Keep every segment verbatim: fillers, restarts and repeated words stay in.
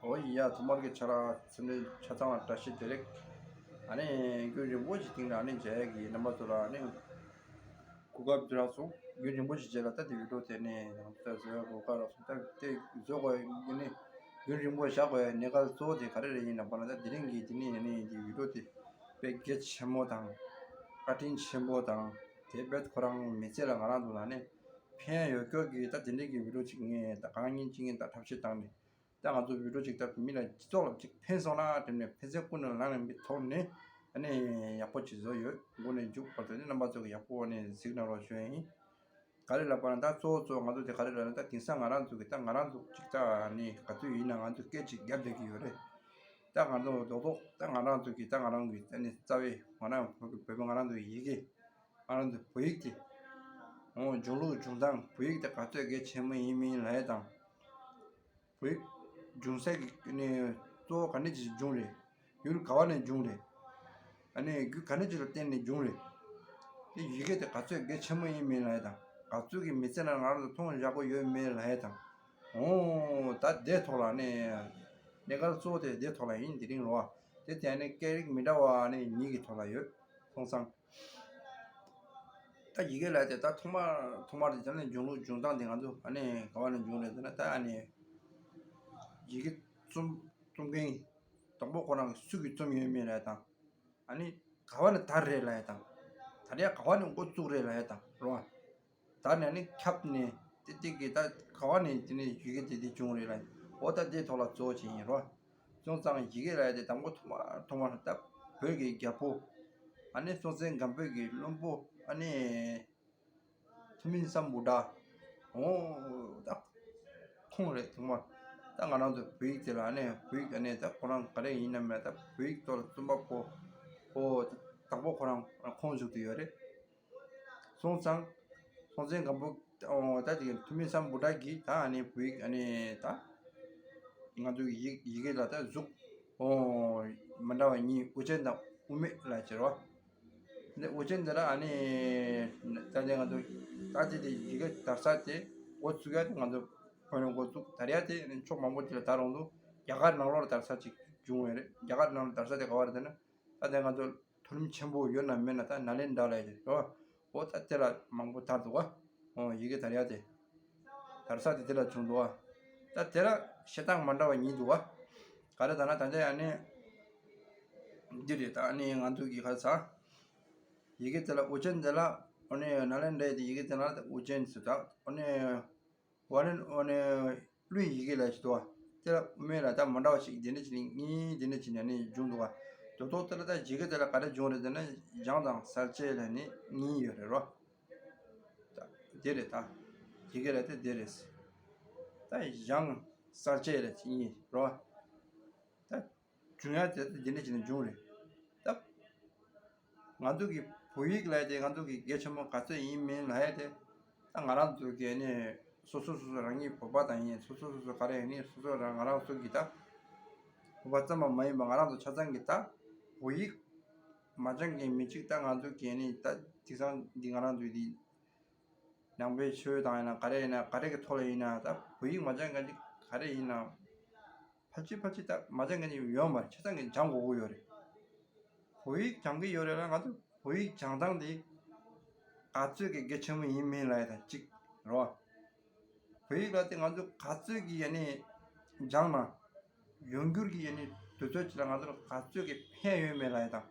ཨོ་ཡ། ཐོག་མར་གྱི་ཆ་ར་སེམས་ནས་ཆ་ཚང་ལ་བཀྲ་ཤིས་བདེ་ལེགས། ཨ་ནི་རྒྱུན་རིང་པོ་ཞིག་སྟེང་ལ་ཨ་ནི་མཇལ་ཡག་གི་རྣམ་པ་ཚོ་ལ་ཨ་ནི་གོ་སྐབས་འདི་རག་སོང་། རྒྱུན་རིང་པོ་ཞིག་རྗེས་ལ་ད་དེ་བི་ཌིའོ་དེ་ནས་ནང་ཚུད་བཟོ་ཡག་གོ་སྐབས་རག་སོང་། ད་དེ་བཟོ་དགོས་ཡིན་ནི་རྒྱུན་རིང་པོ་བཞག་དགོས་ཡག་གནད་འགག་གཙོ་བོ་དེ་ག་རེ་རེད་ཡིན་ལབ་པ་ན། ད་དེ་རིང་གི་དེ་ནི་ཨ་ནི་དེ་བི་ཌིའོ་དེ་དཔེ་གལ་ཆེན་པོ་དང་བཀའ་དྲིན་ཆེན་པོ་དང་། དེ་དཔེ་ཁོ་རང་མི་ཚེ་ལ་ང་རང་ཚོ་ལ་ནི་ཕན་ཡོད་སྐྱོར་གྱི་ད་དེ་འདྲའི་གི་བི་ཌིའོ་ཅིག་ངས་ད་གང་ཡིན་ཅི་ཡིན་ད་ཐབས་ཤེས་བཏང་ནས། ད་ང་ཚོ་བི་ཌིའོ་ཅིག་ད་མི་ལ་སྤྱི་ཚོགས་ལ་ཅིག་ཕན་སོང་ན་དྲན་ནས་ཕན་སེམས་ཀུན་ནས་ལངས་ནས་མི་ཐོག་ནས་ཨ་ནི་ཡག་པོ་ཅིག་བཟོ་ཡོད། མགོ་ནས་མཇུག་བར་དུ་ནི་རྣམ་པ་ཚོ་གི་ཡག་པོ་ནས་གཟིགས་གནང་རོགས་ཞུ་ཡ་ཡིན། ག་རེ་ལབ་པ་ན་ད་གཙོ་བོ་གཙོ་བོ་ང་ཚོ་དེ་ག་རེ་ལབ་ན། ད་དེང་སང་ང་རང་ཚོ་གི་ད་ང་རང་ཚོ་ཅིག་ད་ནི་ག་ཚོད་ཡིན་ན་ང་ཚོ་སྐད་ཅིག་རྒྱབ་བསྡད་ཀྱི་ཡོད་རེད། ད་ང་ཚོ་རྡོག་རྡོག་ད་ང་རང་ཚོ་གི་ད་ང་རང་གི་ད་ནི་རྩ་བའི་ང་རང་བོད་ཀྱི་བོད་པ་ང་རང་ཚོ་ཡི་གེ་ང་རང་ཚོ་བོད་ཡིག་དེ་འོ་འབྱུང་ལུགས་འབྱུང་སྟངས་བོད་ཡིག་དེ་ག་ཚོད་གལ་ཆེན་པོ་ཡིན་མིན་ལབ་ཡ་དང་། བོད་ཡིག་འབྱུང་ས་གི་ནི་གཙོ་བོ་ག་འདྲ་ཅིག་བྱུང་རེད། ཡུལ་ག་བ་ནས་བྱུང་རེད། ཨ་ནི་རྒྱུ་ག་འདྲ་ཅིག་ལ་བརྟེན་ནས་བྱུང་རེད། དེ་ཡི་གེ་དེ་ག་ཚོད་གལ་ཆེན་པོ་ཡིན་མིན་ལབ་ཡ་དང་། ག་ཚོད་ཀྱི་མི་ཚེ་ནང་ང་རང་ཚོ་མཐོང་བཞག་གི་ཡོད་མེད་ལབ་ཡ་དང་། འོ་ད་དེ་ཐོག་ལ་ནི་གནད་འགག་གཙོ་བོ་དེ་དེ་ཐོག་ལ་ཡིན། དེ་རིང་རོ། དེ་དེ་ནི་སྐད་རིགས་མི་འདྲ་བ་ནི་གཉིས་ཀྱི་ཐོག་ལ་ཡོད། སོང་ཙང་། ད་ཡི་གེ་ལབ་དེ་ད་ཐོག་མར་ཐོག་མར་དེ་ད་ནི་འབྱུང་ལུགས་འབྱུང་སྟངས་དེ་ང་ཚོ་ཨ་ནི་ག་བ་ནས་བྱུང་རེད་ཟེར་ན། ད་ཨ་ནི་ཡི་གེ་རྩོམ་རྩོམ་མཁན་དང་པོ་ཁོ་རང་གིས་སུ་གིས་རྩོམ་ཡོད་མེད་ལབ་ཡ་དང་། ཨ་ནི་ག་བ་ནས་དར་རེད་ལབ་ཡ་དང་། དར་ཡ་ག་བ་ནས་འགོ་བཙུགས་རེད་ལབ་ཡ་དང་རོ། དར་ནས་ཨ་ནི་ཁྱབ་ནས་དེ་དེ་གི་ད་ག་བ་ནས་དེ་ནས་ཡི་གེ་དེ་དེ་བྱུང་རེད་ལབ་ཡ། འོ་ད་དེ་ཐོག་ལ་གཙོ་བོ་ཅིག་ཡིན་རོ། སོང་ཙང་ཡི་གེ་ལབ་ཡ་དེ་དང་པོ་ཐོག་མ་ཐོག་མར་ད་བོད་ཀྱི་རྒྱལ་པོ་ཨ་ནི་སྲོང་བཙན་སྒམ་པོ་གི་བློན་པོ་ཨ་ནི་ཐུ་མི་སམ་བྷོ་ཊ། འོ་ད་ཁོང་རེད། ཐོག་མར་ད་ང་རང་ཚོ་བོད་ཡིག་དེ་ལ་ཨ་ནི་བོད་ཡིག་ཨ་ནི་ད་ཁོ་རང་ག་རེ་ཡིན་ན་མེད་ད་བོད་ཡིག་ཐོག་ལ་རྩོམ་པ་པོ་ཨོ་དང་པོ་ཁོ་རང་ཁོང་བཞུགས་དུ་ཡོད་རེད། སོང་ཙང་སྲོང་བཙན་སྒམ་པོ་ཨོ་ད་དེ་ཐུ་མི་སམ་བྷོ་ཊ་གིས་ད་ཨ་ནི་བོད་ཡིག་ཨ་ནི་ད་ང་ཚོ་ཡི་ཡི་གེ་ལ་ད་གཟུགས་ཨོ་མི་འདྲ་བ་གཉིས་དབུ་ཅན་དང་དབུ་མེད་ལ་བྱེད་རོ། འདི་དབུ་ཅན་འདི་ལ་ཨ་ནི་ད་དེ་ང་ཚོ་ད་དེ་དེ་ཡི་གེ་དར་ས་དེ་འགོ་བཙུགས་ཡ་དེ་ང་ཚོ་བོད་ནས་འགོ་བཙུགས་དར་ཡ་དེ་ཨ་ནི་ཕྱོགས་མང་པོ་དེ་ལ་དར་རུང་དུ་རྒྱ་གར་ནང་ལོགས་ལ་དར་ས་ཅིག་བྱུང་བས་རེད། རྒྱ་གར་ནང་ལ་དར་ས་དེ་ག་བ་རེད་ཟེར་ན། ད་དེ་ང་ཚོ་མཐོ་རིམ་ཆེན་པོ་ཡོད་ན་མེད་ན་ད་ནཱ་ལེནྡྲ་ལ་ཡོད་རེད་རོ། འོ་ད་དེ་ལ་མང་པོ་དར་འདུག་ག་འོ་ཡི་གེ་དར་ཡ་དེ། དར་ས་དེ་དེ་ལ་བྱུང་འདུག་ག་ད་དེ་ལ་བཤད་སྟངས་མ་འདྲ་བ་གཉིས་འདུག་ག་ག་རེ་ད་ན་ད་ལྟ་ཡ་ནི་འདི་རེད། ད་ནི་ང་ཚོ་གི་ག་ས་ཡི་གེ་དེ་ལ་དབུ་ཅན་དེ་ལ་ཨོ་ནི་ནཱ་ལེནྡྲའི་དེ་ཡི་གེ་དེ་ལ་དབུ་ཅན་ཟེར། ད་ཨོ་ནི་ཝ་ནི་ཨོ་ནི་ཀླུའི་ཡི་གེ་ལ་ཞིག་འདུག་ག་དེ་ལ་དབུ་མེད་ལ་ད་མ་འདྲ་བ་ཞིག་དེ་འདྲ་བྱས་ནས་གཉིས་དེ་འདྲ་བྱས་ནས་ནི་བྱུང་འདུག་ག་དོ་ཐོག་དེ་ལ་ད་ཡི་གེ་དེ་ལ་ག་རེ་བྱུང་རེད་ཟེར་ན་ཞང་དང་གསལ་བྱེད་ལ་ནི་གཉིས་ཡོད་རེད་རོ། ད་དེ་རེད། ད་ཡི་གེ་ལ་དེ་དེ་རེད། ད་ཞང་གསལ་བྱེད་ལ་དེ་གཉིས་རོ། ད་བྱུང་ཡ་དེ་ད་དེ་འདྲ་བྱས་ནས་བྱུང་རེད། ད་ང་ཚོ་གི་བོད་ཡིག་ལབ་ཡ་དེ་ང་ཚོ་གི་གལ་ཆེན་པོ་ག་ཚོད་ཡིན་མིན་ལབ་ཡ་དེ། ད་ང་རང་ཚོ་གི་ནི་སོ་སོ་སོ་སོ་རང་ཉིད་བོད་པ་དང་ཡིན། སོ་སོ་སོ་སོ་ག་རེ་ཡིན་ནི་སོ་སོ་རང་ང་རང་ཚོ་གི་ད་བོད་པ་ཙམ་པ་མ་ཡིན་པ་ང་རང་ཚོ་ཆ་ཚང་གི་ད་བོད་ཡིག་མ་སྦྱང་མཁན་མི་གཅིག་ད་ང་ཚོ་གི་ནི་ད་དེང་སང་འདི་ང་རང་ཚོ་འདི་ནང་པའི་ཆོས་དང་ཡིན་ན་ག་རེ་ཡིན་ན་ག་རེ་གི་ཐོག་ལ་ཡིན་ན་ད་བོད་ཡིག་མ་སྦྱང་མཁན་གཅིག་ག་རེ་ཡིན་ན་ཕལ་ཆེར་ཕལ་ཆེར་ད་མ་སྦྱང་མཁན་གཅིག་ཡོད་མ་རེད། ཆ་ཚང་གི་སྦྱང་དགོས་ཀྱི་ཡོད་རེད། བོད་ཡིག་སྦྱང་གི་ཡོད་རེད་ལ་ང་ཚོ་བོད་ཡིག་སྦྱང་སྟངས་དེ་ག་ཚོད་ཀྱི་གལ་ཆེན་པོ་ཡིན་མིན་ལབ་ཡ་དང་གཅིག་རེད་བ། བོད་ཡིག་ལ་དེ་ང་ཚོ་ག་ཚོད་ཀྱི་ཡ་ནི་སྦྱངས་ན་ཡོང་འགྱུར་གྱི་ཡ་ནི་དུས་ཚོད་ཅིག་ལ་ང་ཚོར་ག་ཚོད་ཀྱི་ཕན་ཡོད་མེད་ལབ་ཡ་དང་།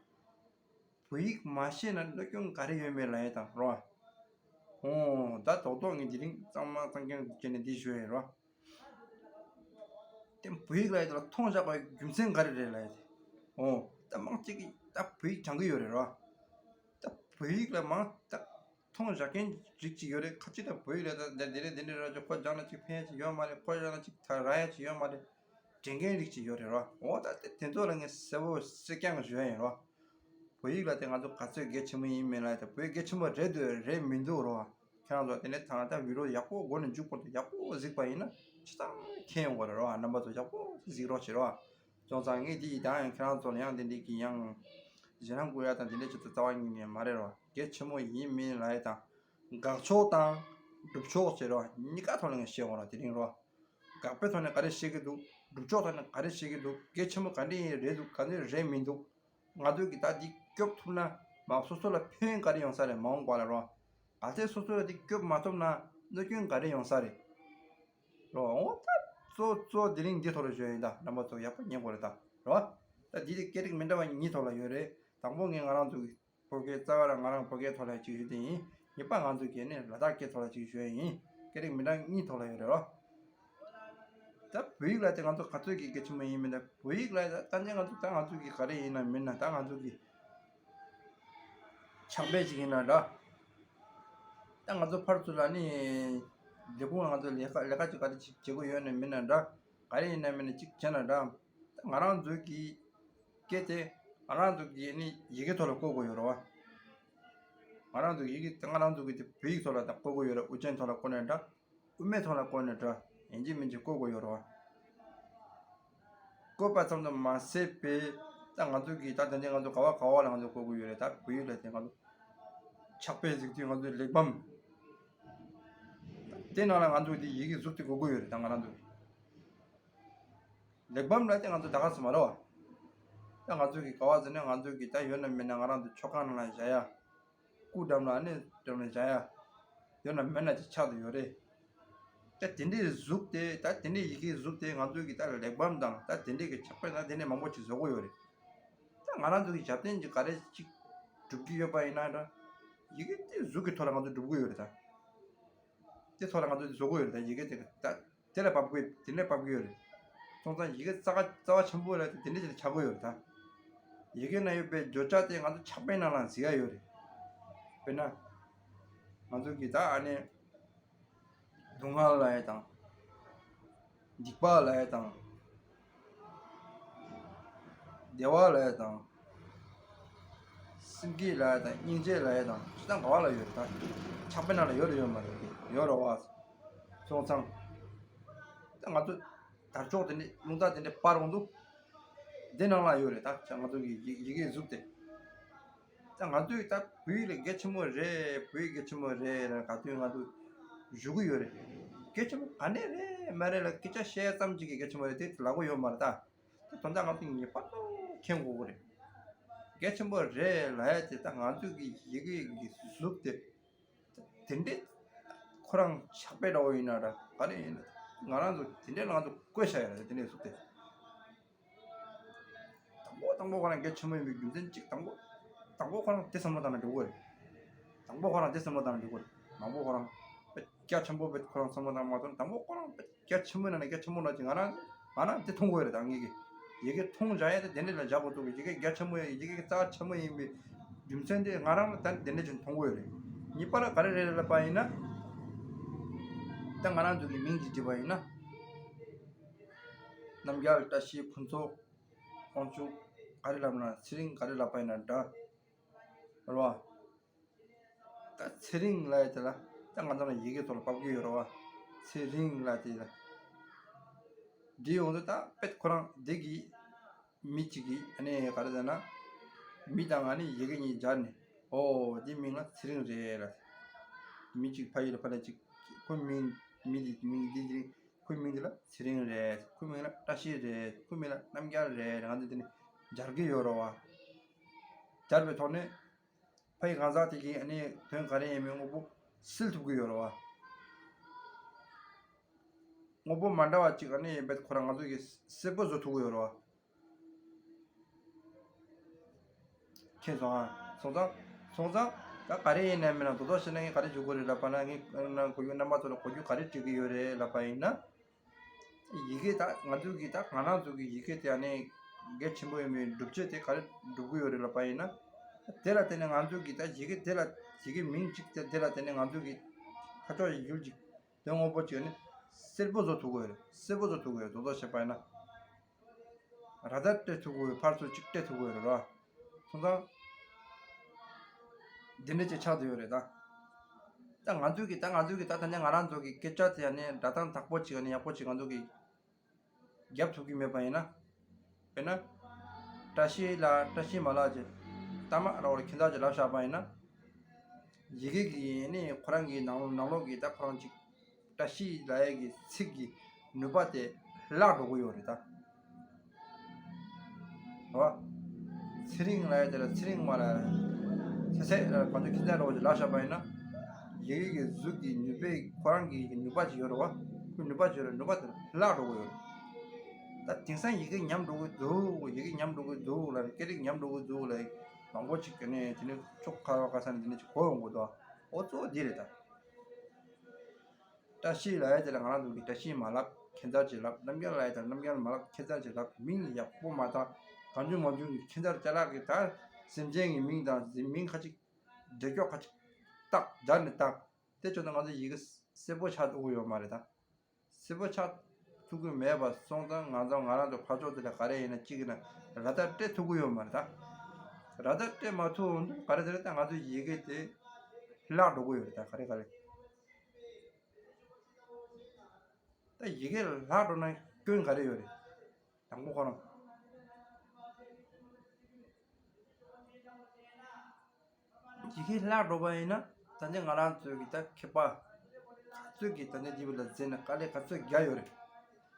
བོད་ཡིག་མ་ཤེས་ན་གནོད་སྐྱོན་ག་རེ་ཡོད་མེད་ལབ་ཡ་དང་རེད་བ། ཨོ་ད་རྡོག་རྡོག་ངས་དེ་རིང་གཙང་མ་གཙང་རྐྱང་བྱས་ནས་འདི་ཞུ་ཡ་ཡིན་རེད་བ། དེ་བོད་ཡིག་ལབ་ཡ་དེ་ལ་མཐོང་བཞག་པའི་རྒྱུ་མཚན་ག་རེ་རེད་ལབ་ཡ་དེ། ཨོ་ད་མང་གཅིག་གིས་ད་བོད་ཡིག་སྦྱང་གི་ཡོད་རེད་རེད་བ། ད་བོད་ཡིག་ལ་མང་ད་མཐོང་བཞག་མཁན་རིགས་གཅིག་ཡོད་རེད། ཁ་ཅིག་ད་བོད་ཡིག་ལ་ད་འདི་འདི་རེད་འདི་འདྲ་རེད་ཅེས་ཁོ་སྦྱངས་ན་ཅིག་ཕན་ཡ་ཅིག་ཡོད་མ་རེད། ཁོ་སྦྱངས་ན་ཅིག་ད་རག་ཡ་ཅིག་ཡོད་མ་རེད། དྲན་མཁན་རིགས་གཅིག་ཡོད་རེད་རོ། འོ་ད་དེ་དེ་ཚོ་ལ་ངས་གསལ་པོ་གསལ་རྐྱང་ཞུ་ཡ་ཡིན་རོ། བོད་ཡིག་ལ་དེ་ང་ཚོ་ག་ཚོད་གལ་ཆེན་པོ་ཡིན་མིན་ལ་དེ་བོད་ཡིག་གལ་ཆེན་པོ་རེད་འདུག་རེད་མི་འདུག་རོ། ཁྱེད་རང་ཚོ་དེ་ནས་ད་ལྟ་བི་ཌིའོ་ཡག་པོ་འགོ་ནས་མཇུག་བར་དུ་ཡག་པོ་གཟིགས་པ་ཡིན་ན་ཆ་ཚང་མཁྱེན་ཡོང་གི་རེད་རོ། རྣམ་པ་ཚོ་ཡག་པོ་གཟིགས་རོགས་བྱེད་རོ། སོང་ཙང་ངས་དེ་ཡི་ད་ཡང་ཁྱེད་རང་ཚོ་ལ་ཡང་དེ་འདྲའི་གི་ཡང་ཞེད་སྣང་སྐུལ་ཡ་དང་དེ་འདྲའི་ཆེད་དུ་རྩ་བ་ཉིད་ནས་མ་རེད་རོ། གལ་ཆེན་པོ་ཡིན་མིན་ལ་ཡ་དང་དགག་ཕྱོགས་དང་སྒྲུབ་ཕྱོགས་བྱེད་རོ། གཉིས་ཀ་ཐོག་ལ་ངས་བཤད་ཡོང་རོ། དེ་རིང་རོ། དགག་པའི་ཐོག་ནས་ག་རེ་བཤད་ཀྱི་འདུག་སྒྲུབ་ཕྱོགས་ཐོག་ནས་ག་རེ་བཤད་ཀྱི་འདུག་གལ་ཆེན་པོ་ག་འདྲ་ཡིན་རེད་འདུག་ག་འདྲ་རེད་མི་འདུག་ང་ཚོས་ཀྱི་ད་འདི་སྐྱོབ་ཐུབ་ན་མ་སོ་སོ་ལ་ཕན་ག་རེ་ཡོང་ས་རེད། མ་འོངས་པ་ལ་རོ། གལ་ཏེ་སོ་སོ་ལ་འདི་སྐྱོབ་མ་ཐུབ་ན་གནོད་སྐྱོན་ག་རེ་ཡོང་ས་རེད། རོ། འོ་ད་གཙོ་གཙོ་དེ་རིང་འདི་ཐོག་ལ་བཞོན་ཡིན་ད། རྣམ་པ་ཚོ་ཡག་པོ་ཉན་དགོས་རེད་ད། རོ། ད་འདི་དེ་སྐད་རིགས་མི་འདྲ་བ་གཉིས་ཐོག་ལ་ཡོད་རེད། དང་པོ་ངས་ང་རང་ཚོ་གི་བོད་སྐད། རྩ་བ་རང་ང་རང་བོད་སྐད་ཐོག་ལ་ཅིག་ཞུ་དེ་ཡིན། གཉིས་པ་ང་ཚོ་གི་ནི་ལ་དྭགས་སྐད་ཐོག་ལ་ཅིག་ཞུ་ཡ་ཡིན། སྐད་རིགས་མི་འདྲ་གཉིས་ཐོག་ལ་ཡོད་རེད་རོ། ད་བོད་ཡིག་ལ་དེ་ང་ཚོ་ག་ཚོད་ཀྱི་གལ་ཆེན་པོ་ཡིན་མིན་ད། བོད་ཡིག་ལ་ད་ལྟ་ང་ཚོ་ད་ང་ཚོ་གི་ག་རེ་ཡིན་ན་མིན་ན་ད་ང་ཚོ་གི་ཕྱག་དཔེ་ཅིག་ཡིན་ན་འདྲ། ད་ང་ཚོ་ཕར་ཚུར་ལ་ནི་ལས་ཁུངས་ལ་ང་ཚོ་ལས་ཀ་ལས་ཀ་ཅིག་ག་རེ་ཅིག་བྱེད་དགོས་ཡོད་ན་མིན་ན་འདྲ། ག་རེ་ཡིན་ན་མིན་ན་ཅིག་བྱས་ན་འདྲ། ད་ང་རང་ཚོའི་གི་སྐད་དེ་ང་རང་ཚོ་གི་ནི་ཡི་གེ་ཐོག་ལ་བཀོད་དགོས་ཡོད་རེད་བ། ང་རང་ཚོ་ཡི་གེ་ང་རང་ཚོ་གི་དེ་བོད་ཡིག་ཐོག་ལ་ད་བཀོད་དགོས་ཡོད་རེད། དབུ་ཅན་ཐོག་ལ་བཀོད་ནས་འདྲ། དབུ་མེད་ཐོག་ལ་བཀོད་ནས་འདྲ། ཡིན་གཅིག་མིན་གཅིག་བཀོད་དགོས་ཡོད་རེད་བ། བཀོད་པ་ཙམ་དུ་མ་ཟད་པའི་ད་ང་ཚོ་གི་ད་དེ་འདྲའི་ང་ཚོ་ག་བ་ག་བ་ལ་ང་ཚོ་བཀོད་དགོས་ཡོད་རེད། ད་བོད་ཡིག་ལ་དེ་ང་ཚོ་ཕྱག་དཔེ་གཟིགས་དུས་ང་ཚོའི་གླེགས་བམ། དེ་ནང་ལ་ང་ཚོ་དེ་ཡི་གེ་གཟུགས་དེ་དགོས་ཀྱི་ཡོད་རེད། ད་ང་རང་ཚོ་གི་གླེགས་བམ་ལ་དེ་ང་ཚོ་ད་ག་ཚོད་མ་རེད་བ། ད་ང་ཚོ་གི་ག་བ་ཟེར་ན་ང་ཚོ་གི་ད་ཡོད་ན་མེད་ན་ང་རང་ཚོ་མཆོད་ཁང་ནང་ལ་བཞག་ཡ། སྐུ་འགྲམ་ལ་ནི་འགྲམ་ལ་བཞག་ཡ། ཡོད་ན་མེད་ན་དེ་ཆགས་བསྡད་ཡོད་རེད། ད་དེ་འདྲའི་གཟུགས་དེ་ད་དེ་འདྲའི་ཡི་གེའི་གཟུགས་དེ་ང་ཚོ་གི་ད་གླེགས་བམ་དང་ད་དེ་འདྲའི་གི་ཕྱག་དཔེ་དང་དེ་འདྲའི་མང་པོ་ཅིག་བཟོ་གི་ཡོད་རེད། ད་ང་རང་ཚོ་གི་ཞབས་བརྟན་གྱི་ག་རེ་ཅིག་སྒྲུབ་ཀྱི་ཡོད་པ་ཡིན་ན་འདྲ། ཡི་གེ་དེ་གཟུགས་ཀྱི་ཐོག་ལ་ང་ཚོ་སྒྲུབ་གི་ཡོད་རེད་ད། དེ་ཐོག་ལ་ང་ཚོ་བཟོ་གི་ཡོད་རེད་ད། ཡི་གེ་དེ་ད་དེ་ལ་བབས་དགོས་དེ་ནས་བབས་ཀྱི་ཡོད་རེད། སོང་ཙང་ཡི་གེ་རྩ་བ་རྩ་བ་ཆེན་པོ་ལ་དེ་འདྲ་ཅིག་ཆགས་ཀྱི་ཡོད་རེད་ད། ཡི་གེ་ན་ཡོད་པའི་བརྗོད་བྱ་དེ་ང་ཚོ་ཕྱག་དཔེ་ནང་ལ་གཟིགས་ཡ་ཡོད་རེད། དཔེར་ན། ང་ཚོ་གི་ད་ཨ་ནི། སྡུག་བསྔལ་ལབ་ཡ་དང་། སྡིག་པ་ལབ་ཡ་དང་། བདེ་བ་ལབ་ཡ་དང་། སེམས་བསྐྱེད་ལབ་ཡ་དང་། སྙིང་རྗེ་ལབ་ཡ་དང་། ཅི་དང་ག་བ་ལ་ཡོད་རེད་ད། ཕྱག་དཔེ་ནང་ལ་ཡོད་རེད་ཡོད་མ་རེད་ཀྱི་ཡོད་རེད་བ། སོང་ཙང་། ད་ང་ཚོ་དར་ལྕོག་དེ་འདྲ་རླུང་རྟ་དེ་འདྲ་སྤར་འོང་དུས། འདི་ནང་ལ་ཡོད་རེད་ད། ང་ཚོ་གི་ཡི་ཡི་གེའི་གཟུགས་དེ། ད་ང་ཚོས་ད་བོད་ཡིག་ལ་གལ་ཆེན་པོ་རེད། བོད་ཡིག་གལ་ཆེན་པོ་རེད་ལ་ག་དུས་ང་ཚོ་ཞུ་གི་ཡོད་རེད། གལ་ཆེན་པོ་ག་ནས་རེད་མ་རེད་ལ་སྐད་ཆ་བཤད་ཙམ་ཅིག་གིས་གལ་ཆེན་པོ་རེད་དེ་ལབ་གི་ཡོད་མ་རེད་ད། དེ་དོན་དག་ང་ཚོ་ངེས་པར་དུ་མཁྱེན་དགོས་ཀྱི་རེད། གལ་ཆེན་པོ་རེད་ལབ་ཡ་དེ་ད་ང་ཚོ་གི་ཡི་གེ་གི་གཟུགས་དེ། དེ་འདྲས་ཁོ་རང་ཕྱག་དཔེ་འདྲ་བོ་ཡིན་ན་འདྲ་ག་རེ་ཡིན་ན་ང་རང་ཚོ་དེ་འདྲས་ང་ཚོ་བཀོད་བཞག་ཡོད་རེད། དེ་འདྲས་གཟུགས་དེ། དང་པོ་དང་པོ་ཁོ་རང་གལ་ཆེན་པོ་ཡིན་པའི་རྒྱུ་མཚན་གཅིག་དང་པོ། དང་པོ་ཁོ་རང་དེ་བསམ་བློ་བཏང་ན་འགྲིག་གི་རེད། དང་པོ་ཁོ་རང་དེ་བསམ་བློ་བཏང་ན་འགྲིག་གི་རེད། མང་པོ་ཁོ་རང་དཔེ་རྒྱ་ཆེན་པོ་དཔེ་ཁོ་རང་བསམ་བློ་བཏང་མ་ཐུབ་ན། དང་པོ་ཁོ་རང་དཔེ་རྒྱ་ཆེན་པོ་ན་ནས་རྒྱ་ཆེན་པོ་ན་ཅིག་ང་རང་ང་རང་དེ་མཐོང་གི་ཡོད་རེད། ད་ངེད་ཀྱི་ཡི་གེ་མཐོང་བཞག་ཡ་དེ་དེ་འདྲས་ལ་བཞག་དགོས་འདུག་ཡི་གེ་རྒྱ་ཆེན་པོ་ཡིན། ཡི་གེ་རྩ་ཆེན་པོ་ཡིན་པའི་རྒྱུ་མཚན་དེ་ང་རང་ལ་ད་དེ་འདྲས་ཅིག་མཐོང་གི་ཡོད་རེད། གཉིས་པ་ལ་ག་རེ་རེད་ལབ་པ་ཡིན་ན། ད་ང་རང་ཚོ་གི་མིང་ཅིག་བྲིས་པ་ཡིན་ན། རྣམ་རྒྱལ། བཀྲ་ཤིས། ཕུན་ཚོགས། དབང་ཕྱུག་ག་རེ་ལབ་ན་ཚེ་རིང་ག་རེ་ལབ་པ་ཡིན་ན་འདྲ། རེད་བ། ད་ཚེ་རིང་ལབ་ཡ་དེ་ལ་ད་ང་ཚོ་ལ་ཡི་གེ་ཐོག་ལ་ཕབ་ཀྱི་ཡོད་རེད་བ། ཚེ་རིང་ལབ་དེ་ལ། འདི་ཡོང་དུས་ད་དཔེ་ཁོ་རང་འདི་གི་མི་གཅིག་གིས་ཨ་ནི་ག་རེ་ཟེར་ན། མི་དང་ཨ་ནི་ཡི་གེ་གཉིས་སྦྱར་ནས་ཨོ་འདི་མིང་ལ་ཚེ་རིང་རེད་ལབ། མི་གཅིག་ཕ་ཡུལ་ལ་ཕ་ལ་གཅིག་ཁོ་མིང་མི་འདི་མིང་འདི་འདི་ཁོའི་མིང་འདི་ལ་ཚེ་རིང་རེད། ཁོའི་མིང་ལ་བཀྲ་ཤིས་རེད། ཁོའི་མིང་ལ་རྣམ་རྒྱལ་རེད། ང་ཚོ་འདི་ནས་སྦྱར་གྱི་ཡོད་རེད་བ། སྦྱར་བའི་ཐོག་ནས། ཕ་ཡི་གང་ཟག་དེ་གིས་ཨ་ནི་དོན་ག་རེ་ཡིན་མིན་དངོས་པོ་སེལ་ཐུབ་ཀྱི་ཡོད་རེད་བ། དངོས་པོ་མ་འདྲ་བ་ཅིག་ཨ་ནི་ཡིན་པས་ཁོ་རང་ང་ཚོ་གིས་གསལ་པོ་བཟོ་ཐུབ་ཀྱི་ཡོད་རེད་བ། མཁྱེན་སོང་ཨ། སོང་ཙང་། སོང་ཙང་། ད་ག་རེ་ཡིན་ནའི་མིན་ན་རྡོག་རྡོག་བཤད་ན་ངས་ག་རེ་ཞུ་དགོས་རེད་ལབ་པ་ན། ངས་ན་གོ་རྒྱུ་རྣམ་པ་ཚོ་ལ་གོ་རྒྱུ་ག་རེ་སྤྲད་ཀྱི་ཡོད་རེད་ལབ་པ་ཡིན་ན། ཡི་གེ་ད་ང་ཚོ་གི་ད་ང་རང་ཚོ་གི་ཡི་གེ་དེ་ཨ་ནི་གལ་ཆེན་པོ་ཡིན་པའི་སྒྲུབ་བྱེད་དེ་ག་རེ་སྒྲུབ་ཀྱི་ཡོད་རེད་ལབ་པ་ཡིན་ན། དེ་ལ་བརྟེན་ནས་ང་ཚོ་གི་ད་ཡི་གེ་དེ་ལ་ཡི་གེ་མིང་གཅིག་དེ་དེ་ལ་བརྟེན་ནས་ང་ཚོ་གི་ཁ་ཕྱོགས་ཡི་གེ་གཅིག་དོན་དངོས་པོ་གཅིག་ཨ་ནི་གསལ་པོ་བཟོ་ཐུབ་ཀྱི་ཡོད་རེད། གསལ་པོ་བཟོ་ཐུབ་ཀྱི་ཡོད་རེད། རྡོག་རྡོག་བཤད་པ་ཡིན་ན། ར་ད་སྤྲད་ཐུབ་ཀྱི་ཡོད། ཕར་ཚུར་གཅིག་སྤྲད་ཐུབ་ཀྱི་ཡོད་རེད་ར། སོང་ཙང་། འདི་འདྲ་ཅིག་ཆགས་བསྡད་ཡོད་རེད་ད། ད་ང་ཚོས་ཀྱི་ད་ང་ཚོས་ཀྱི་ད་ད་ནས་ང་རང་ཚོ་གི་སྐད་ཆ་དེ་ཡང་ནས་སྒྲ་གདངས་དག་པོ་ཅིག་ནས་ཡག་པོ་ཅིག་ང་ཚོ་གི་རྒྱབ་ཐུབ་ཀྱི་མེད་པ་ཡིན་ན། དཔེར་ན། བཀྲ་ཤིས་ལ་བཀྲ་ཤིས་མ་ལགས་ཀྱི་ལྟ་མ་ར་བར་ཁྱེད་ཚོ་ཅིག་ལབ་བཞག་པ་ཡིན་ན། ཡི་གེ་གི་ནི་ཁོ་རང་གི་ནང་ནང་ལོགས་ཀྱི་ད་ཁོ་རང་ཅིག་བཀྲ་ཤིས་ལབ་ཡས་ཀྱི་ཚིག་གི་ ནུས་པ་དེ་བརླག་འགྲོ་གི་ཡོད་རེད་ད། རེད་བ། ཚེ་རིང་ལབ་ཡ་དེ་ལ་ཚེ་རིང་མ་ལ། ཚེ་ཚད་ལ་གང་ཅི་ཁྱད་མཚར་འགྲོ་གི་ལབ་བཞག་པ་ཡིན་ན། ཡི་གེ་གི་གཟུགས་ཀྱི་ནུས་པས་ཁོ་རང་གི་ནུས་པ་ཅིག་ཡོད་རེད་བ། ཁོའི་ནུས་པ་ཅིག་ཡོད་རེད། ནུས་པ་དེ་བརླག་འགྲོ་གི་ཡོད་རེད། ད་དེང་སང་ཡི་གེ་ཉམས་འགྲོ་གི་འདུག་ཡི་གེ་ཉམས་འགྲོ་གི་འདུག་ལབ། སྐད་རིགས་ཉམས་འགྲོ་གི་འདུག་ལབ། མང་པོ་ཅིག་གི་ནས་དེ་ནས་ཕྱོགས་ཁ་བ་ཁ་ས་ནས་དེ་ནས་ཅིག་གོ་ཡོང་གི་འདུག་འོ་གཙོ་བོ་འདི་རེད་ད། བཀྲ་ཤིས་ལབ་ཡ་དེ་ལ་ང་རང་ཚོ་གིས་བཀྲ་ཤིས་མ་ལབ། ཁྱད་མཚར་ཅིག་ལབ། རྣམ་རྒྱལ་ལབ་ཡ་དེ་ལ་རྣམ་རྒྱལ་མ་ལབ། ཁྱད་མཚར་ཅིག་ལབ། མིང་ཡག་པོ་མ་བཏགས། གང་བྱུང་མང་བྱུང་གི་ཁྱད་མཚར་ཅ་ལག་གི་ད་སེམས་ཅན་གྱི་མིང་དང་མིང་ཁ་ཅིག་འགྲེལ་སྐྱོར་ཁ་ཅིག་བཏགས་སྦྱར་ནས་བཏགས། དེ་བྱུང་ན་ང་ཚོ་ཡི་གེ་གསལ་པོ་ཆགས་ཐུབ་ཀྱི་ཡོད་མ་རེད་ད། གསལ་པོ་ཆགས་ཐུབ་ཀྱི་མེད་པ་སོང་ཙང་ང་ཚོ་ང་རང་ཚོ་ཕར་ཕྱོགས་དེ་ལ་ག་རེ་ཡིན་ན་གཅིག་ཡིན་ན་ར་ད་སྤྲད་ཐུབ་ཀྱི་ཡོད་མ་རེད་ད། ར་ད་སྤྲད་མ་ཐུབ་འོང་དུས་ག་རེ་ཟེར་ན་ད་ང་ཚོ་ཡི་གེ་དེ་བརླག་འགྲོ་གི་ཡོད་རེད་ད། ག་རེ་ག་རེ། ད་ཡི་གེ་བརླག་འགྲོ་ན་སྐྱོན་ག་རེ་ཡོད་རེད། དང་པོ་ཁོ་རང་ཡི་གེ་བརླག་འགྲོ་བ་ཡིན་ན་ད་ནི་ང་རང་ཚོའི་གི་ད་མཁས་པ་ག་ཚོད་ཀྱི་ད་ནི་འདི་བ་ལ་འཛེམ་ནས་དཀའ་ལས་ག་ཚོད་རྒྱག་ཡོད་རེད།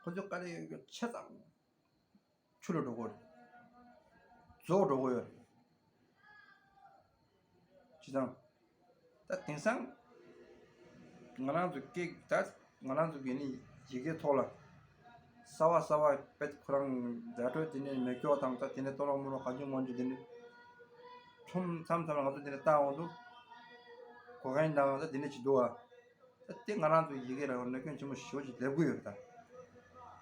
ཁོ་ཚོས་དཀའ་ལས་ཡོད་རྒྱུ་ཆ་ཚང་ཆུ་ལ་འགྲོ་གི་རེད། རྫོགས་འགྲོ་གི་ཡོད་རེད། བྱས་ཙང་། ད་དེང་སང་ང་རང་ཚོ་སྐད་ད་ང་རང་ཚོ་གི་ནི་ཡི་གེ་ཐོག་ལ་གསར་པ་གསར་པ་དཔེ་ཁོ་རང་བརྡ་སྤྲོད་དེ་ནས་མེ་སྒྱོགས་དང་ད་དེ་ནས་གཏོར་བརླག་མོ་རོ་གང་བྱུང་མང་བྱུང་དེ་ནས་ཁྲོམ་མཚམས་མཚམས་ལ་ང་ཚོ་དེ་ནས་བཏང་འོང་དུས་གོ་མཁན་དང་ད་དེ་ནས་བྱེད་འདུག་བ། ད་དེ་ང་རང་ཚོ་ཡི་གེ་ལ་གནོད་སྐྱོན་ཆེན་པོ་ཞེ་པོ་ཅིག་སླེབས་ཀྱི་ཡོད་རེད་ད།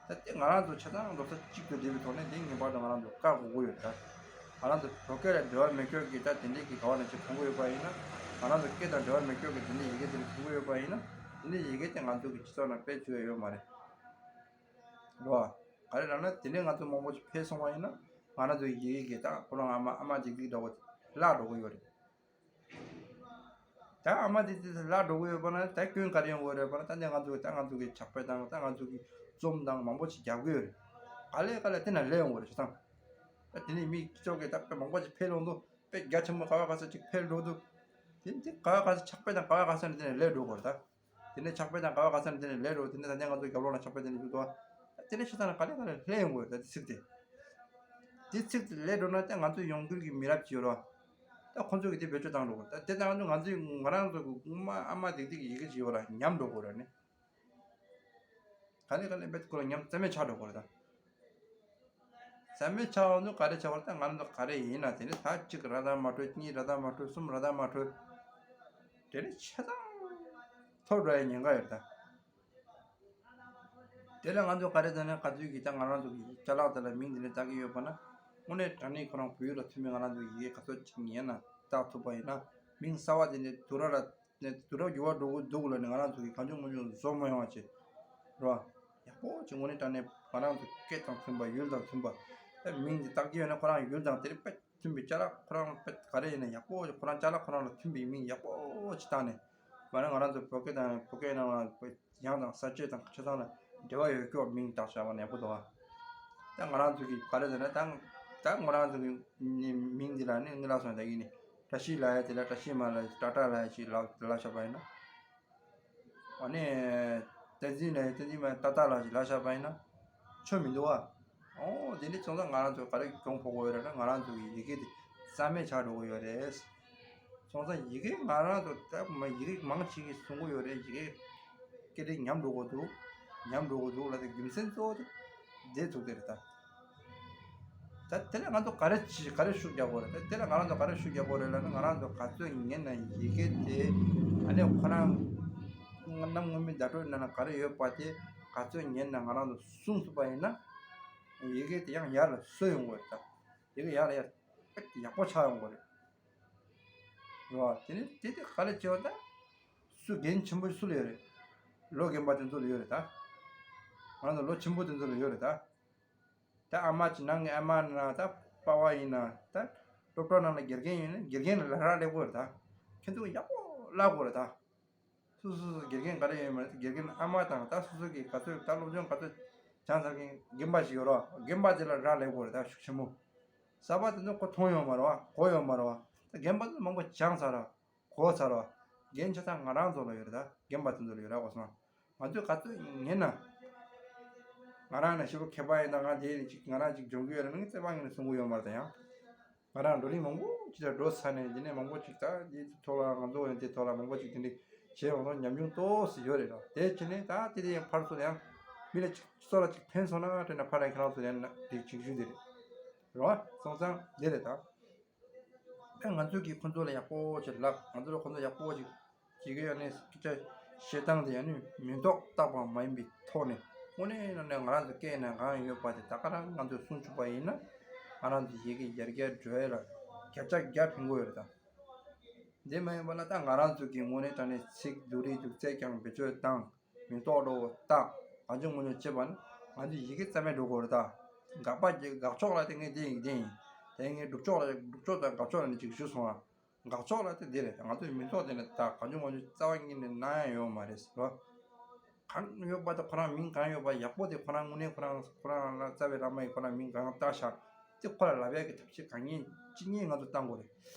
ད་དེ་ང་རང་ཚོ་ཆ་ཚང་འགྲོ་ས་གཅིག་ཏུ་སྒྲིལ་བའི་ཐོག་ནས་དེ་ངེས་པར་དུ་ང་རང་ཚོ་བཀག་དགོས་ཀྱི་ཡོད་རེད་ད། ང་རང་ཚོ་བོད་སྐད་ལ་འབྲེལ་བ་མེད་སྐྱོར་གྱི་ད་དེ་འདྲའི་གི་ག་བ་ནས་ཅིག་མཐོང་གི་ཡོད་པ་ཡིན་ན། ང་རང་ཚོ་སྐད་དང་འབྲེལ་བ་མེད་སྐྱོར་གྱི་དེ་འདྲའི་ཡི་གེ་དེ་འདྲ་མཐོང་གི་ཡོད་པ་ཡིན་ན། དེ་འདྲའི་ཡི་གེ་དེ་ང་ཚོ་གི་སྤྱི་ཚོགས་ནང་སྤེལ་བཅུག་ཡ་ཡོད་མ་རེད། རེད་བ། ག་རེ་ལབ་ན་དེ་འདྲའི་ང་ཚོ་མང་པོ་ཞིག་འཕེལ་སོང་བ་ཡིན་ན་ང་རང་ཚོའི་ཡི་གེ་གི་ད་ཁོ་རང་ཨ་མ་ཨ་མ་ཅིག་ཅིག་འདྲ་བོ་བརླག་འགྲོ་གི་ཡོད་རེད། ད་ཨ་མ་དེ་དེ་བརླག་འགྲོ་གི་ཡོད་པ་ན་ད་སྐྱོན་ག་རེ་ཡོང་གི་ཡོད་རེད་པ་ན། ད་ནས་ང་ཚོ་ད་ང་ཚོ་གི་ཕྱག་དཔེ་དང་ད་ང་ཚོ་གི་རྩོམ་དང་མང་པོ་ཞིག་རྒྱག་གི་ཡོད་རེད། ག་ལེ་ག་ལེ་དེ་ན་ལས་ཡོང་གི་རེད་བྱས་ཙང་། ད་དེ་ནས་མི་ཅོག་གི་ད་དཔེ་མང་པོ་ཞིག་འཕེལ་ཡོང་དུས་དཔེ་རྒྱ་ཆེན་པོ་ག་བ་ག་ས་ཅིག་འཕེལ་འགྲོ་དུས། དེ་དེ་ག་བ་ག་ས་ཕྱག་དཔེ་དང་ག་བ་ག་ས་ནས་དེ་ནས་ལས་འགྲོ་གི་རེད་ད། དེ་ནས་ཕྱག་དཔེ་དང་ག་བ་ག་ས་ནས་དེ་ནས་ལས་འགྲོ། དེ་ནས་ད་ནས་ང་ཚོ་རྒྱབ་ལོགས་ལ་ཕྱག་དཔེ་དེ་ནས་ཞུ་དུས། ད་དེ་ནས་ཕྱི་ས་ན་ག་ལེ་ག་ལེ་ལྷད་ཡོང་གི་ཡོད་རེད་ད། དེ་ཚིག་དེ། དེ་ཚིག་དེ་ལས་འགྲོ་ན་ད་ང་ཚོ་ཡོང་ཁུལ་གྱི་མི་རབས་ཅིག་ཡོད་རེད་བ། ད་ཁོང་ཚོ་གིས་དེ་བེད་སྤྱོད་བཏང་འགྲོ་གི་རེད་ད། དེ་ད་ང་ཚོ་ང་ཚོས་ང་རང་ཚོ་གི་སྔོན་མ་ཨ་མ་ལྡེག་ལྡེག་གི་ཡི་གེ་ཅིག་ཡོད་ར་ཉམས་འགྲོ་གི་རེད་ནི། ག་ལེ་ག་ལེ་བེད་ཁོ་ལ་ཉམས་རྩ་མེད་ཆགས་འགྲོ་གི་རེད་ད། རྩ་མེད་ཆགས་འོང་དུས་ག་རེ་ཆགས་པ་རེད་ད། ང་རང་ཚོ་ག་རེ་ཡིན་ན་དེ་ནི་ད་གཅིག་ར་ད་མ་འཕྲོད། གཉིས་ར་ད་མ་འཕྲོད། གསུམ་ར་ད་མ་འཕྲོད། དེ་ནི་ཆ་ཚང་ཐོར་འགྲོ་ཡའི་ཉེན་ཁ་ཡོད་རེད་ད། དེ་ལ་ང་ཚོ་ག་རེ་ཟེར་ན་ག་ཚོད་ཀྱིས་ད་ང་རང་ཚོ་གི་ཅ་ལག་དེ་ལ་མིང་དེ་འདྲ་བཏགས་ཀྱི་ཡོད་པ་ན། དངོས་གནས་དྲང་གནས་ཁོ་རང་བོད་ཡིག་ལ་མཐུན་པའི་ང་རང་ཚོ་གི་ཡི་གེ་ག་ཚོད་ཅིག་ཉན་ན་བཏགས་ཐུབ་པ་ཡིན་ན། མིང་གསར་པ་དེ་འདྲ་བསྡུ་ར་ལ་ནས་བསྡུ་ར་འགྱུར་བ་འགྲོ་གི་འདུག་ལབ་ནས་ང་རང་ཚོ་གི་གང་བྱུང་མང་བྱུང་བཟོ་མ་ཡོང་བ་བྱེད། རེད་བ། ཡག་པོ་ཅིག་དངོས་གནས་དྲང་གནས་ང་རང་ཚོ་སྐད་དང་མཐུན་པ་ཡུལ་དང་མཐུན་པ། ད་མིང་དེ་བཏགས་ཀྱི་ཡོད་ན་ཁོ་རང་ཡུལ་དང་དེ་རིགས་དཔེ་མཐུན་པའི་ཅ་ལག་ཁོ་རང་དཔེ་ག་རེ་ཡིན་ན་ཡག་པོ་ཅིག་ཁོ་རང་ཅ་ལག་ཁོ་རང་ལ་མཐུན་པའི་མིང་ཡག་པོ་ཅིག་བཏགས་ནས། མ་ནི་ང་རང་ཚོ་བོད་སྐད་དང་བོད་སྐད་ནང་ལ་དབྱངས་དང་ས་བཅད་དང་ཆ་ཚང་ལ་འབྲེལ་བ་ཡོད་སྐྱོར་མིང་བཏགས་བཞག་པ་ན་ཡག་པོ་འདུག་ཨ། ད་ང་རང་ཚོ་གི་ག་རེ་ཟེར་ན་ད་ད་ང་རང་ཚོ་གི་ནི་མིང་འདི་ལ་ནི་ངི་ལ་སོང་ད་ཡིན་ནི་བཀྲ་ཤིས་ལབ་ཡ་དེ་ལ་བཀྲ་ཤིས་མ་ལབ་ཀྲ་ཀྲ་ལབ་ཡ་ཅིག་ལབ་ལབ་བཞག་པ་ཡིན་ན། ཨ་ནི་བསྟན་འཛིན་ལབ་ཡ་བསྟན་འཛིན་མ་ཏག་ཏག་ལབ་ཅིག་ལབ་བཞག་པ་ཡིན་ན་ཆོ་མི་འདུག་ཨ། ཨོ་དེ་ནི་སོང་ཙང་ང་རང་ཚོ་ག་རེ་གྱོང་ཕོག་གི་ཡོད་རེད་ན་ང་རང་ཚོ་གི་ཡི་གེ་དེ་རྩ་མེད་ཆགས་འགྲོ་གི་ཡོད་རེད། སོང་ཙང་ཡི་གེ་ང་རང་ཚོ་ད་མ་ཡི་གེ་མང་ཆེ་གིས་གསུང་གི་ཡོད་རེད། ཡི་གེ་སྐད་རིགས་ཉམས་འགྲོ་གི་འདུག་ཉམས་འགྲོ་གི་འདུག་ལབ་དེ་རྒྱུ་མཚན་གཙོ་བོ་དེ་དེ་ཐུག་དེ་རེད་ད། ད་དེ་ལ་ང་ཚོ་ག་རེ་བྱེད་ག་རེ་ཤུགས་རྒྱག་དགོས་རེད། ད་དེ་ལ་ང་རང་ཚོ་ག་རེ་ཤུགས་རྒྱག་དགོས་རེད་ལབ་ན་ང་རང་ཚོ་ག་ཚོད་ཉན་ན་ཡི་གེ་དེ་ཨ་ནི་ཁོ་རང་གནམ་སྔོན་མའི་བརྡ་སྤྲོད་ནང་ལ་ག་རེ་ཡོད་པ་དེ་ག་ཚོད་ཉན་ན་ང་རང་ཚོ་གསུང་ཐུབ་པ་ཡིན་ན་ཡི་གེ་དེ་ཡང་ཡར་ལ་གསོ་ཡོང་དགོས་རེད་ད། ཡི་གེ་ཡར་ལ་ཡར་ཡག་པོ་ཆགས་ཡོང་དགོས་རེད། རེད་བ། དེ་ནི་དེ་དེ་ག་རེ་བྱེད་པ་ད། སུ་རྒན་ཆེན་པོ་སུ་ལ་ཡོད་རེད། ལོ་རྒན་པ་དེ་ཚོ་ལ་ཡོད་རེད་ད། ང་ཚོ་ལོ་ཆེན་པོ་དེ་ཚོ་ལ་ཡོད་རེད་ད། ད་ཨ་མ་ཅིག་ནང་གི་ཨ་མ་ན་ད་པ་ཕ་ཡིན་ན་ད་སློབ་གྲྭ་ནང་ལ་དགེ་རྒན་ཡིན་ན་དགེ་རྒན་ལ་ལབ་ར་ལབ་དགོས་རེད་ད། ཁྱེད་ཚོ་ཡག་པོ་ལབ་དགོས་རེད་ད། སོ་སོ་སོ་དགེ་རྒན་ག་རེ་ཡོད་མ་རེད། དགེ་རྒན་ཨ་མ་དང་ད་སོ་སོ་གི་ག་ཚོད་ད་སློབ་སྦྱོང་ག་ཚོད་སྦྱངས་ཚར་མཁན་རྒན་པ་ཞིག་ཡོད་རོགས། རྒན་པ་དེ་ལ་ར་ལབ་དགོས་རེད་ད། ཤུགས་ཆེན་པོ། གསར་པ་དེ་ཚོ་ཁོ་མཐོང་ཡོད་མ་རེད་བ། གོ་ཡོད་མ་རེད་བ། ད་རྒན་པ་དེ་ཚོ་མང་པོ་སྦྱངས་ཚར་ར། གོ་ཚར་བ། རྒན་ཆ་ཚང་ང་རང་ཚོ་ལ་ཡོད་རེད་ད། རྒན་པ་དེ་ཚོ་ལ་ཡོད་རེད་གོ་སོང་། ང་ཚོས་ག་ཚོད་ཉན་ན། ང་རང་ནི་ཞེ་པོ་མཁས་པ་ཡིན་ད། ང་དེ་ནི་ཅིག་ང་རང་ཅིག་སྦྱོང་གི་ཡོད་རེད་ནི་རྩོད་པ་ངས་ནི་གསུང་གི་ཡོད་མ་རེད་ད། ཡང་ང་རང་བགྲོ་གླེང་མང་པོ་ཅིག་ལ་འགྲོ་ཚར་ནས། དེ་ནས་མང་པོ་ཅིག་ད་དེ་ཐོག་ལ་ང་ཚོ་ཡང་དེ་ཐོག་ལ་མང་པོ་ཅིག་དེ་འདྲ་བྱས་ཡོང་ན་ཉམས་མྱོང་ཏོག་ཙམ་ཡོད་རེད་ད། དེ་བྱས་ནས་ད་དེ་དེ་ཡང་ཕར་ཚུར་ཡང་མི་ལ་ཅིག་སོ་ལ་ཅིག་ཕན་སོང་ན་དྲན་ན་ཕར་ཡང་ཁྱེད་རང་ཚོ་ཡང་དེ་ཅིག་ཞུ་དེ་རེད། རེད་བ། སོང་ཙང་དེ་རེད་ད། ད་ང་ཚོས་ཀྱིས་ཁོ་ཚོ་ལ་ཡག་པོ་ཅིག་ལབ། ང་ཚོ་ལ་ཁོ་ཚོ་ཡག་པོ་ཅིག་བྱེད་ཀྱི་ཡོད་ནས། སྐད་ཆ་བཤད་སྟངས་དེ་ཡང་ནི་མིང་འདོགས་བཏགས་པ་མ་ཡིན་པའི་ཐོག་ནས། དངོས་གནས་ནང་ནས་ང་རང་ཚོ་སྐད་ནང་གང་ཡོད་པ་དེ་ད་ག་རང་ང་ཚོས་གསུང་བཅུག་པ་ཡིན་ན། ང་རང་ཚོ་ཡི་གེ་ཡར་རྒྱས་འགྲོ་ཡས་ལ་བརྒྱ་ཆ་བརྒྱ་ཕན་གྱི་ཡོད་རེད་ད། དེ་མ་ཡིན་པ་ལ་ད་ང་རང་ཚོ་གི་དངོས་གནས་དྲང་གནས་ཚིག་སྡུག་རུས་སྡུག་ཚད་ཀྱང་བེད་སྤྱོད་བཏང་། མིང་འདོགས་འགྲོ་བཏང་། གང་བྱུང་མང་བྱུང་བྱེད་པ་ནི་ང་ཚོའི་ཡི་གེ་རྩ་མེད་འགྲོ་གི་རེད་ད། དགག་པ་བྱེད། དགག་ཕྱོགས་ལ་དེ་ངས་དེ་ཡིན་དེ་ཡིན། དེ་ངས་སྒྲུབ་ཕྱོགས་ལ། སྒྲུབ་ཕྱོགས་དང་དགག་ཕྱོགས་ལ་ནི་ཅིག་ཞུས་སོང་ང་། དགག་ཕྱོགས་ལ་དེ་འདི་རེད། ང་ཚོའི་མིང་འདོགས་དེ་ནི་ད་གང་བྱུང་མང་བྱུང་རྩ་བ་ཉིད་ནས་གནང་ཡ་ཡོད་མ་རེད་ཟེར་བ། གང་ཡོད་པ་དེ་ཁོ་རང་མིང་གང་ཡོད་པ་ཡག་པོ་དེ་ཁོ་རང་དངོས་གནས་ཁོ་རང་ཁོ་རང་ལ་རྩ་བའི་བླ་མ་ཡིས་ཁོ་རང་མིང་གང་བཏགས་ཤག་དེ་ཁོ་ལ་ལབ་ཡ་གི་ཐབས་ཤེས་གང་ཡིན་ཅི་ཡིན་ང་ཚོ་བཏང་དགོས་རེད།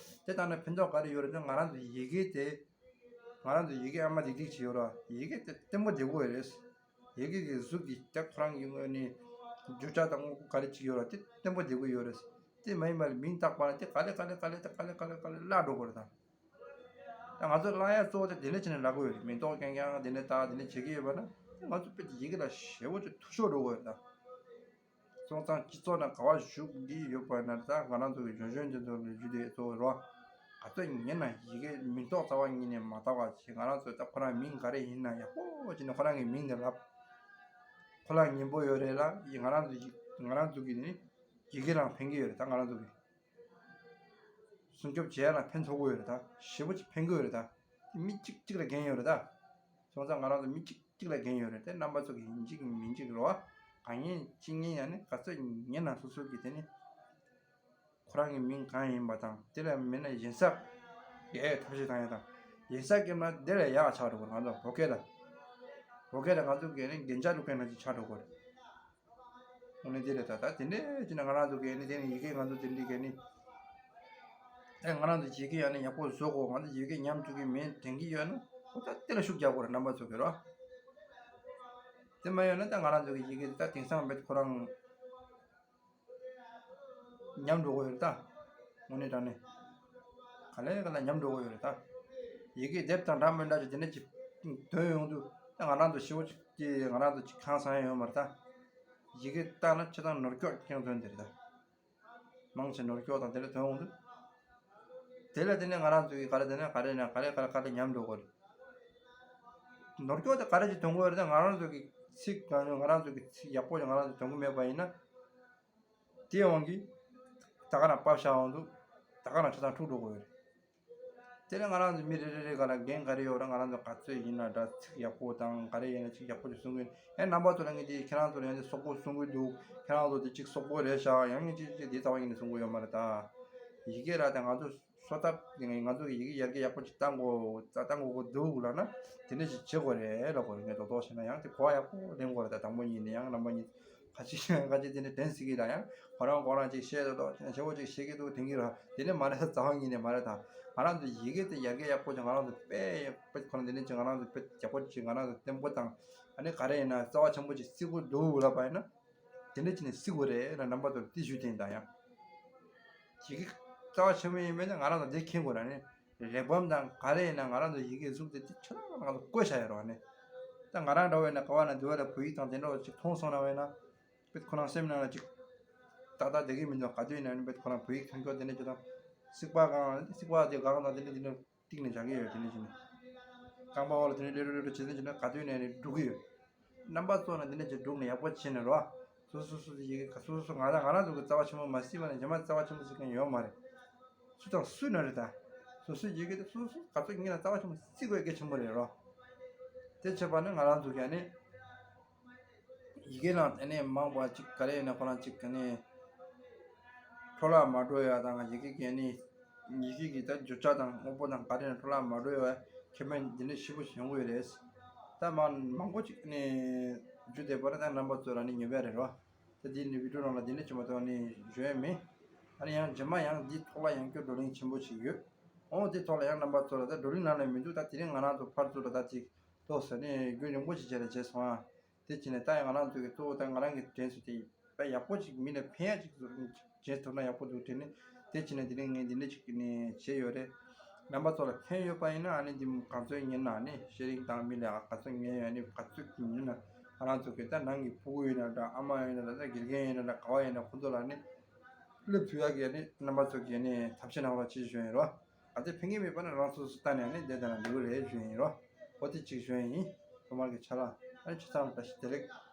དེ་བཏང་ན་ཕན་ཐོགས་ག་རེ་ཡོད་རེད་ཟེར་ན། ང་རང་ཚོའི་ཡི་གེ་དེ། ང་རང་ཚོ་ཡི་གེ་ཨ་མ་ལྡིག་ལྡིག་ཅིག་ཡོད་ར། ཡི་གེ་དེ་བརྟན་པོ་བསྡད་དགོས་རེད། ཡི་གེ་གི་གཟུགས་ཀྱི་ད་ཁོ་རང་གི་ངོས་ནས་བརྗོད་བྱ་དང་དངོས་པོ་ག་རེ་ཅིག་ཡོད་ར། དེ་བརྟན་པོ་བསྡད་དགོས་ཡོད་རེད། དེ་མ་ཡིན་པར་མིང་བཏགས་པ་ན་དེ་ག་ལེ་ག་ལེ་ག་ལེ་དེ་ག་ལེ་ག་ལེ་ག་ལེ་བརླག་འགྲོ་གི་རེད་ད། ད་ང་ཚོ་བརླག་ཡ་གཙོ་བོ་དེ་དེ་འདྲ་བྱས་ནས་བརླག་གི་ཡོད་རེད། མིང་འདོགས་རྐྱང་རྐྱང་དེ་འདྲ་བཏགས་དེ་འདྲ་བྱེད་ཀྱི་ཡོད་པ་ན་ང་ཚོ་དཔེ་དེ་ཡི་གེ་ལ་ཞེ་པོ་ཅིག་འཐུས་ཤོར་འགྲོ་གི་ཡོད་རེད་ད། སོང་ཙང་སྤྱི་ཚོགས་ནང་ག་པར་བཞུགས་ཀྱི་ཡོད་པ་ན། ད་ང་རང་ཚོ་གི་གཞོན་གཞོན་འདི་ཚོ་ལ་རྒྱུ་དེ་གཙོ་བོ་རོ། ག་ཚོད་ཉན་ན་ཡི་གེ་མིང་འདོགས་རྩ་བ་ཉིད་ནས་མ་བཏགས་པ་བྱས། ང་རང་ཚོས་ད་ཁོ་རང་མིང་ག་རེ་ཡིན་ན་ཡག་པོ་བྱས་ནས་ཁོ་རང་གི་མིང་དེ་ལབ། ཁོ་རང་སྙན་པོ་ཡོད་རེད་ལ། ཡི་ང་རང་ཚོ་ཡི་ང་རང་ཚོ་གི་ནི་ཡི་གེ་རང་ཕན་གྱི་ཡོད་རེད། ད་ང་རང་ཚོ་གི་སྲུང་སྐྱོབ་བྱེད་ཡ་ལ་ཕན་ཐོགས་ཀྱི་ཡོད་རེད། ད་ཞེ་པོ་ཅིག་ཕན་གྱི་ཡོད་རེད། ད་མི་གཅིག་གཅིག་ལ་འགན་ཡོད་རེད་ད། སོང་ཙང་ང་རང་ཚོ་མི་གཅིག་གཅིག་ལ་འགན་ཡོད་རེད། དེ་རྣམ་པ་ཚོ་གི་ཡིན་གཅིག་མིན་གཅིག་རེད་བ། གང་ཡིན་ཅི་ཡིན་ཡང་ནི་ག་ཚོད་ཉན་ན་སོ་སོ་གི་དེ་ནི་ཁོ་རང་གི་མིང་གང་ཡིན་པ་དང་། དེ་ལས་མེད་ན་ཞེ་ས་རྒྱག་ཡའི་ཐབས་ཤེས་གང་ཡིན་དང་། ཞེ་ས་རྒྱབ་ན་དེ་ལས་ཡག་ཆགས་འགྲོ་གི་རེད། ང་ཚོ་བོད་སྐད་ལ་བོད་སྐད་ལ་ང་ཚོ་གི་ནི་རྒྱན་ཆ་བླུགས་མཁན་ནང་བཞིན་ཆགས་འགྲོ་གི་རེད། དངོས་གནས་དེ་རེད། ད་ད་དེ་འདྲས་བྱས་ན་ང་རང་ཚོ་གི་ནི་དེ་ནི་ཡི་གེ་ང་ཚོ་དེ་འདྲས་གི་ནི། ཨེ་ང་རང་ཚོ་ཡི་གེ་ཡང་ནི་ཡག་པོ་བཟོ་དགོས། ང་ཚོ་ཡི་གེ་ཉམས་འགྲོ་གི་མེད་དྲན་གྱི་ཡོད་ན། ཨོ་ད་དེ་ལ་ཤུགས་རྒྱག་དགོས་རེད། རྣམ་པ་ཚོ་གི་རོ། དེ་མ་ཡོད་ན་ད་ང་རང་ཚོ་གི་ཡི་གེ་ད་དེང་སང་བེད་ཁོ་རང་ཉམས་འགྲོ་གི་ཡོད་རེད་ད། དངོས་གནས་དྲང་གནས་ག་ལེ་ག་ལེ་ཉམས་འགྲོ་གི་ཡོད་རེད་ད། ཡི་གེ་དེབ་དང་འདྲ་མི་འདྲ་ཅིག་དེ་འདྲ་ཅིག་ཐོན་ཡོང་དུས། ད་ང་རང་ཚོ་ཞེ་པོ་ཅིག་གི་ང་རང་ཚོ་ཅིག་ཧང་སང་ཡ་ཡོད་མ་རེད་ད། ཡི་གེ་བཏགས་ན་ཆེ་ཐང་ནོར་སྐྱོག་ཀྱང་ཐོན་དེ་རེད་ད། མང་ཆེ་ནོར་སྐྱོག་དང་དེ་འདྲ་ཐོན་འོང་དུས། དེ་ལ་དེ་ནས་ང་རང་ཚོ་གི་ག་རེ་དེ་ནས་ག་རེ་ན་ག་རེ་ག་རེ་ག་རེ་ག་རེ་ཉམས་འགྲོ་གི་རེད། ནོར་སྐྱོག་དེ་ག་རེ་ཅིག་ཐོན་གི་ཡོད་རེད་ད། ང་རང་ཚོ་གི་ཚིག་གང་ང་རང་ཚོ་གི་ཚིག་ཡག་པོ་ཅིག་ང་རང་ཚོ་ཐོན་གི་མེད་པ་ཡིན་ན། དེའི་དབང་གིས་ད་ག་རང་ཕབ་བཞག་འོང་དུས་ད་ག་རང་ཆ་ཚང་འཁྲུག་འགྲོ་གི་ཡོད་རེད། དེ་ནས་ང་རང་ཚོ་མི་རེ་རེ་རེ་ག་ལ་འགན་ག་རེ་ཡོད་རེད། ང་རང་ཚོ་ག་ཚོད་ཡིན་ན་འདྲ་ཚིག་ཡག་པོ་དང་ག་རེ་ཡིན་ན་ཅིག་ཡག་པོ་ཅིག་གསུང་གི་ཡོད། ཨེ་རྣམ་པ་ཚོ་ལ་ངས་དེ་ཁྱེད་རང་ཚོ་ལ་ཡང་དེ་སོག་པོ་གསུང་གི་འདུག་ཁྱེད་རང་ཚོ་དེ་ཅིག་སོག་པོ་རེད་ཤག་ཡང་ངས་ཅིག་ཅིག་དེ་རྩ་བ་ཉིད་ནས་གསུང་གི་ཡོད་མ་རེད་ད། ཡི་གེ་ལ་དེ་ང་ཚོ་སོ་ཐབས་ང་ཚོ་གི་ཡི་གེ་ཡར་རྒྱས་ཡག་པོ་ཅིག་བཏང་དགོས་བཏང་དགོས་ཀྱི་འདུག་ལབ་ན། དེ་འདྲ་ཞིག་བྱེད་དགོས་རེད་ལབ་དགོས་རེད། ངས་རྡོག་རྡོག་བྱས་ན་ཡང་དེ་གོ་བ་ཡག་པོ་ལེན་དགོས་རེད་ད། དང་པོ་ཉིད་ནས་ཡང་རྣམ་པ་གཉིས། ཁ་ཅིག་ཁ་ཅིག་དེ་འདྲ་དྲན་སྲིད་ཀྱི་ལ་ཡང་ཁོ་རང་ཁོ་རང་ཅིག་བཤད་དོ་དོ་ཞེ་པོ་ཅིག་བཤད་ཀྱི་འདུག་དྲན་གྱི་ར། དེ་འདྲ་མ་རེད། རྩ་བ་ཉིད་ནས་མ་རེད་ད། ང་རང་ཚོ་ཡི་གེ་དེ་ཡར་རྒྱས་ཡག་པོ་ཅིག་ང་རང་ཚོ་དཔེ་དཔེ་ཁོ་རང་དེ་འདྲ་ཅིག་ང་རང་ཚོ་དཔེ་ཡག་པོ་ཅིག་ང་རང་ཚོ་བརྟན་པོ་དང་། ཨ་ནི་ག་རེ་ཡིན་ན་རྩ་བ་ཆེན་པོ་ཅིག་བརྩི་དགོས་འདུག་ལབ་པ་ཡིན་ན། དེ་འདྲ་བྱས་ནས་བརྩི་དགོས་རེད་ལ། རྣམ་པ་ཚོར་དེ་ཞུ་དེ་ཡིན་ད། ཡང་ཡི་གེ་རྩ་བ་ཆེན་པོ་ཡིན་མིན་ན་ང་རང་ཚོ་དེ་མཁྱེན་དགོས་ར་ནི། གླེགས་བམ་དང་ག་རེ་ཡིན་ན་ང་རང་ཚོ་ཡི་གེ་གཟུགས་དེ་དེ་ཆ་ཚང་ང་ཚོ་བཀོད་བཞག་ཡོད་རེད་བ་ནི། ད་ང་རང་འདྲ་བོ་ཡིན་ན་ག་བ་ན་འདི་བ་ལ་བོད་ཡིག་དང་དེ་འདྲ་བ་ཅིག་མཐོང་སོང་ན་བས་ན། དཔེ་ཁོ་རང་སེམས་ནང་ལ་ཅིག་ཏག་ཏག་བསྡད་ཀྱི་མི་འདུག་ག་དུས་ཡིན་ན་ནི་དཔེ་ཁོ་རང་བོད་ཡིག་མཐོང་རྒྱུ་དེ་འདྲ་ཅིག་དང་། སྲིད་པ་གང་སྲིད་པ་དེ་གང་དང་དེ་འདྲ་དེ་འདྲ་ཏིག་ནས་བཞག་གི་ཡོད། དེ་འདྲ་བྱས་ནས་རྐང་པ་འོག་ལ་དེ་འདྲ་ལེ་རུ་ལེ་རུ་བྱེད་ཚུལ་བྱས་ན་ག་དུས་ནས་ནི་འགྲོ་གི་ཡོད། རྣམ་པ་ཚོ་ནི་འདི་འདྲ་ཅིག་སྒྲུག་ནས་ཡག་པོ་བྱས་ནས་རོ། སོ་སོ་སོ་སོ་ཡི་གེ་སོ་སོ་སོ་ང་རང་ང་རང་ཚོ་གི་རྩ་བ་ཆེན་པོ་མ་བརྩིས་པ་ནས་གཞན་མ་རྩ་བ་ཆེན་པོ་བརྩི་མཁན་ཡོད་མ་རེད། སུ་དང་སུ་ན་རེད་ད། སོ་སོའི་ཡི་གེ་དེ་སོ་སོ་ག་ཚོད་ངེས་ན་རྩ་བ་ཆེན་པོ་བརྩི་དགོས་གལ་ཆེན་པོ་རེད་རོ། དེ་བྱས་པ་ནི་ང་རང་ཚོ་གི་ནི་ཡི་གེ་ནང་དེ་ནས་མང་བ་ཅིག་ག་རེ་ཡིན་ན་ཁོ་རང་ཅིག་ག་ནས་འཕྲོ་བརླག་མ་འགྲོ་ཡ་དང་། ཡི་གེ་གི་ནི་ཡི་གེ་གི་ད་བརྗོད་བྱ་དང་དངོས་པོ་དང་ག་རེ་ཡིན་ན་འཕྲོ་བརླག་མ་འགྲོ་ཡ་ཁེ་ཕན་འདི་འདྲ་ཞེ་པོ་ཡོང་གི་ཡོད་རེད། ད་མ་མང་པོ་ཅིག་ནས་རྒྱུ་དེ་བར་ད་རྣམ་པ་ཚོ་ལ་ནི་ཉོ་བས་རེད་རོ། ད་འདི་ནི་བི་ཌིའོ་ནང་ལ་འདི་འདྲ་བྱེད་མ་ཐུབ་ནི་བརྗོད་ཡས་མེད། ཨ་ནི་ཡང་རྗེས་མ་ཡང་འདི་ཐོག་ལ་ཡང་བསྐྱར་བགྲོ་གླེང་ཆེན་པོ་ཞིག་ཡོད། འོ་འདི་ཐོག་ལ་ཡང་རྣམ་པ་ཚོ་ལ་ད་བགྲོ་གླེང་ནང་ལ་མི་འདུག་ད་དེ་རིང་ང་རང་ཚོ་ཕར་ཚུར་ལ་ད་ཅིག་ཏོག་ཙམ་ནི་རྒྱུན་རིང་པོ་ཞིག་བྱས་ལ་བྱས་སོང་ཨ། དེ་བྱས་ནས་ད་ང་རང་ཚོ་གི་གཙོ་བོ་ད་ང་རང་གི་དྲན་གསོ་དེ་ད་ཡག་པོ་ཅིག་མི་ལ་ཕན་ཡ་ཅིག་བྱེད་ཐུབ་ན་ཡག་པོ་འདུག་དྲན་ནས། དེ་བྱས་ནས་དེ་རིང་ངས་འདི་འདྲ་ཅིག་ནས་བྱས་ཡོད་རེད། རྣམ་པ་ཚོ་ལ་ཕན་ཡོད་པ་ཡིན་ན་ཨ་ནི་འདི་ག་ཚོད་ཉན་ན་ནི་ཤེར་རིང་དང་མི་ལ་ག་ཚོད་ཉན་ཡོད་ནི་ག་ཚོད་ཉན་ན་ང་རང་ཚོ་གི་ད་ནང་གི་ཕྲུ་གུ་ཡིན་ན་འདྲ་ཨ་མ་ཡིན་ན་འདྲ་ད་དགེ་རྒན་ཡིན་ན་འདྲ་ག་བ་ཡིན་ན་ཁོ་ཚོ་ལ་ནི་སླེབས་ཐུབ་ཡག་གི་ནི་རྣམ་པ་ཚོ་གི་ནི་ཐབས་ཤེས་གནང་རོགས་བྱེད་ཞུ་ཡིན་རོ། ག་ཚོད་ཕན་གི་མེད་པ་ན་རང་སོ་སོ་ལྟ་ནས་ནི་བསྡད་ད་ན་འགྲིག་གི་རེད་ཞུ་ཡིན་རོ། འོ་དེ་གཅིག་ཞུ་ཡིན། ཐོག་མར་གི་ཆ་ལ་ཨ་ནི་ཆུ་ཚང་བཀྲ་ཤིས་བདེ་ལེགས།